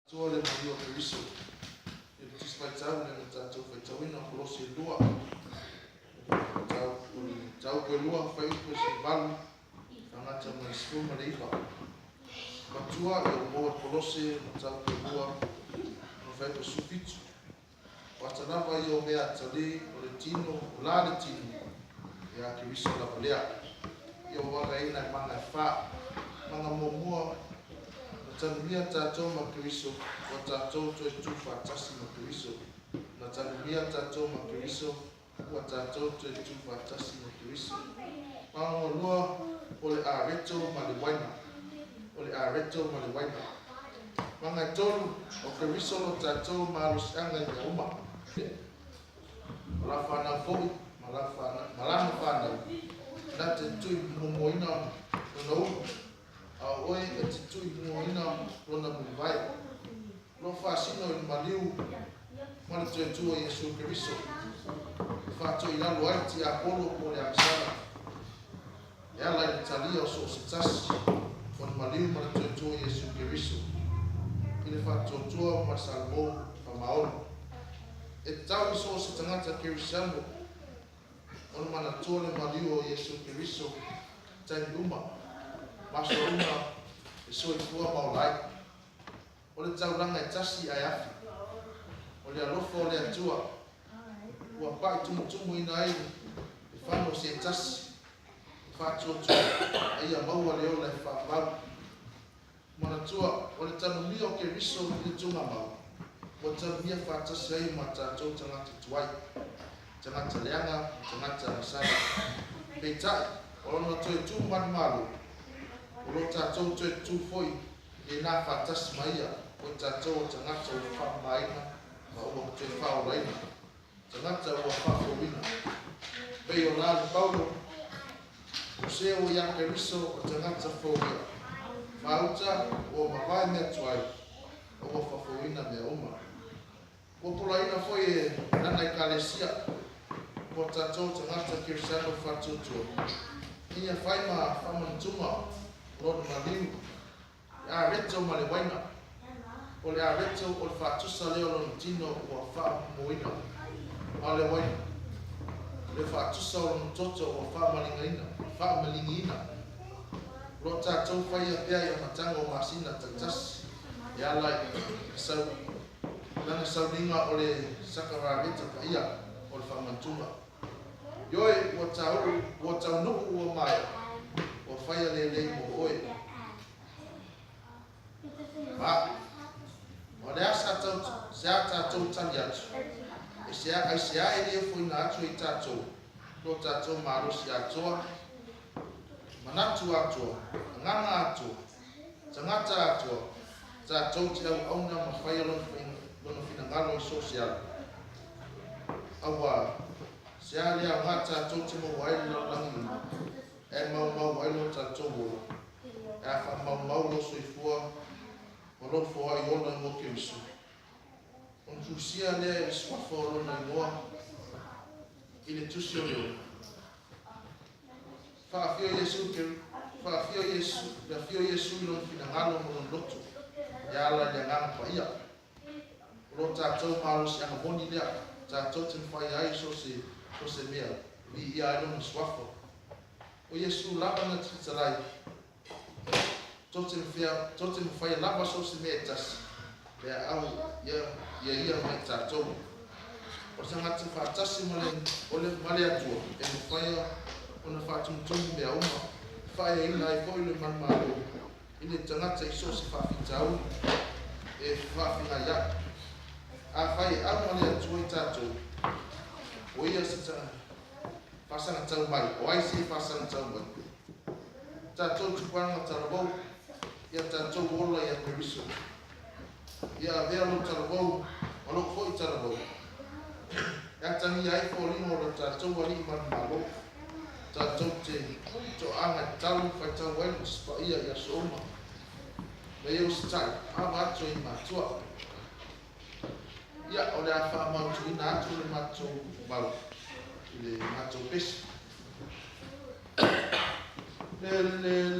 Tua le maliu o Keriso. I le Tusi Faitau lea na tatou faitauina o Kolose 2. O le mataupu e 2, fuaiupu e 18, faagata ma le 19. Matua ia ua maua e Kolose, mataupu e 2, ona fuaiupu e 17. O ata lava ia o mea atalī, o le tino, o la le tino, ia Keriso lava lea. Ia ua vaavaaiina i maga e fā. Maga muamua, na tanumia tātou ma Keriso, ua tātou toe tuufaatasi ma Keriso. Na tanumia tātou ma Keriso, ua tātou toe tuufaatasi ma Keriso. Maga lua, o le areto ma le uaina. O le areto ma le uaina. Maga e tolu, o Keriso lo tātou malosiaga i mea uma. O la fanau foi, ma lana fanau, na te tuimuaina lona ulu, a o oe e te tuimuaina lona mulivae. Lo faasino i le maliu ma le toe tu o Iesu Keriso, e faatoilalo ai tiapolo po o le agasala, e ala i le talia o so o se tasi o le maliu ma le toe tu o Iesu Keriso, i le faatuatua ma le salamo faamaoni. E tatau i so o se tagata Kerisiano ona manatua le maliu o Iesu Keriso i taimi uma, ma aso uma e soifua ma ola ai. O le taulaga e tasi ae afi. O le alofa o le Atua ua paʻi tumutumuina ai le fano o se tasi e faatuatua a ia maua le ola e faamau. Manatua, o le tanumia o Keriso i le tugamau, ua tanumia faatasi ai ma tatou tagata tuai, tagata leaga ma tagata agasala. Peitai, o lona toe tu manumalo, o lo tatou toe tu foi lena faatasi ma ia, o i tatou o tagata ua faamamaina ma ua toe faaolaina, tagata ua faafouina. Pei o la le Paulo, o se ua ia Keriso o tagata fou ia. Faauta ua mavae mea tuai, a ua faafouina mea uma. Ua polaina foi e lana ekalesia mo tatou tagata Kerisiano faatuatua, ina ia fai ma faamanatuga lona maliu, le areto ma le uaina. O le areto o le faatusa lea o lona tino ua faamomoina, a o le uaina, o le faatusa o lona toto ua faamaligaina. O lo o tatou faia pea i amataga o masina taitasi e ala i lana sauniga o le sakarameta paia o le faamanatuga. Ioe, ua taunuu ua maea, ua faia lelei mo oe. Ma, o le a se a tatou tali atu, aisea e le ofoina atu e i tatou lo tatou malosi atoa, manatu atoa, agaga atoa, tagata atoa, tatou te auauna ma faia lona finagalo i so o se ala. Auā, se a le aoga tatou te maua ai le lalolagi uma, ae maumau ai lo tatou ola, e a faamaumau lou soifua ma lou foai ola mo Keriso. Ona tusia lea i le suafa o lona igoa i le tusi o le ola. Faafio Iesu, le afio Iesu i lona finagalo ma lona loto, e ala i le agaga paia. O lo tatou malosiaga moni lea, tatou te mafai ai so o se mea, viia ai lona suafa. O Iesu lava na te fetalai, tou te mafaia lava so o se mea e tasi, pe a au ia ia, ia ma i tatou. O le tagata faatasi ma le Atua, e mafaia ona faatumutumu mea uma, e faaeaina ai foi le manumalo i le tagata i so o se faafitauli e faafegaiaʻi. Afai e au ma le Atua i tatou, o ia se faasagatau mai, o ai se faasagatau mai? Tatou tupulaga talavou, ia tatou ola ia Keriso. Ia avea lou talavou ma lou foi talavou, e atagia ai foliga o lo tatou Alii manumalo. Tatou te toaaga e tatalo, faitau ai le Tusi Paia i aso uma. Ma ia usitai, ava atu ai i matua. Ia, o le a faamautuina atu le matou mau i le matou pesi. Le le.